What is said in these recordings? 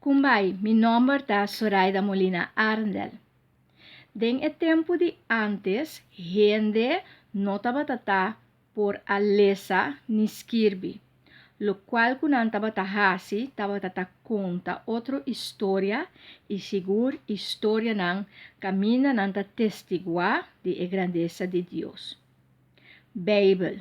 Kumbai, mi nòmber ta Soraida Molina Arendel. Den e tempu di ántes hende no tabata ta por a lesa ni skirbi. Lokual ku nan tabata hasi tabata ta konta otro historia i sigur historianan kaminda nan ta testiguá di e grandesa di Dios. Beibel.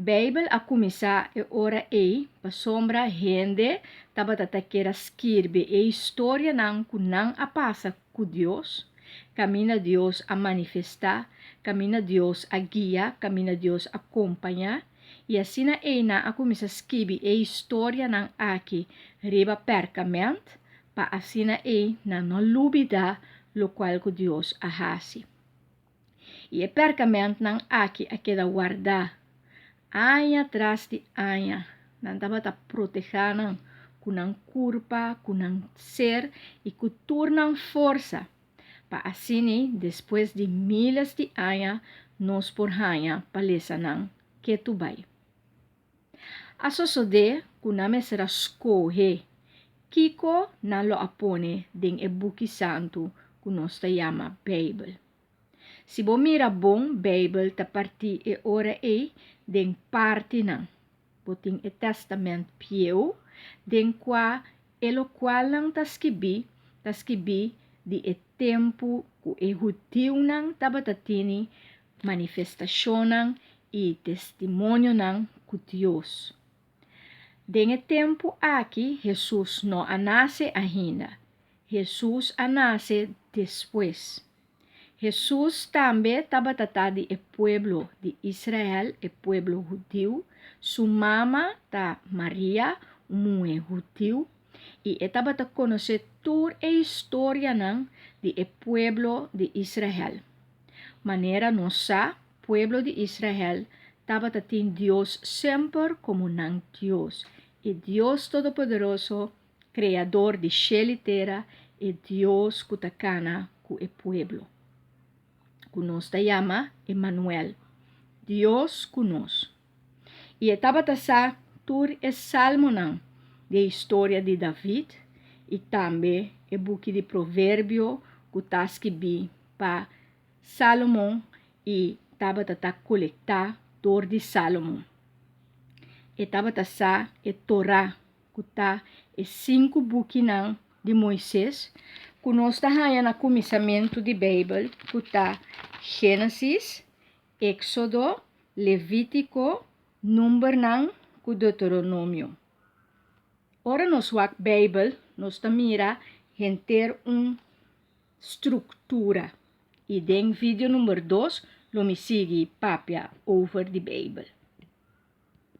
Beibel a kuminsá e ora ei pasobra hende tabata ta kier a skirbi e historianan ku nan a pasa ku Dios, kaminda Dios a manifestá, kaminda Dios a guia, kaminda Dios a kompañá, i asina ei nan a kuminsá skibi e historianan aki riba pèrkamènt pa asina ei nan no lubidá lokual ku Dios a hasi. I e pèrkamèntnan aki a keda wardá aña tras di aña. Nan tabata protehá nan ku nan kurpa, ku nan ser i ku tur nan forsa, pa asina despues di míles di aña nos por haña pa lesa nan ketu bai. A sosodé ku nan mester a skohe kiko nan lo a pone den e buki santu ku nos ta yama Beibel. Si bo mira bon, Beibel ta partí e ora ei den partinan. Bo tin e Tèstamènt Bieu, den kua e lokualnan ta skibí ta skibí di e tempu ku e hudiunan tabata tini manifestashonnan i testimonionan ku Dios. Den e tempu aki Hesus no a nase ainda, Hesus a nase despues. Hesus tambe tabata ta di e pueblo di Israel, e pueblo hudiu. Su mama ta Maria, un muhé hudiu, i e tabata konosé tur e historianan di e pueblo di Israel. Manera nos sa, pueblo di Israel tabata tin Dios semper komo nan Dios, e Dios Todopoderoso Kreador di shel i tera, e Dios ku ta kana ku e pueblo, ku nos ta yama Emanuel, Dios ku nos. I e tabata sa tur e salmonan di e historia di David i tambe e buki di Proverbio ku ta skibí pa Salomon i tabata ta kolektá dor di Salomon. E tabata sa e Torá ku ta e sinku bukinan di Moises ku nos ta haña na kuminsamentu di Beibel, ku ta Génesis, Éksodo, Levítiko, Numbernan ku Deuteronomio. Ora nos wak Beibel, nos ta mira henter un struktura. I den video number dos lo mi sigui papia over di Beibel.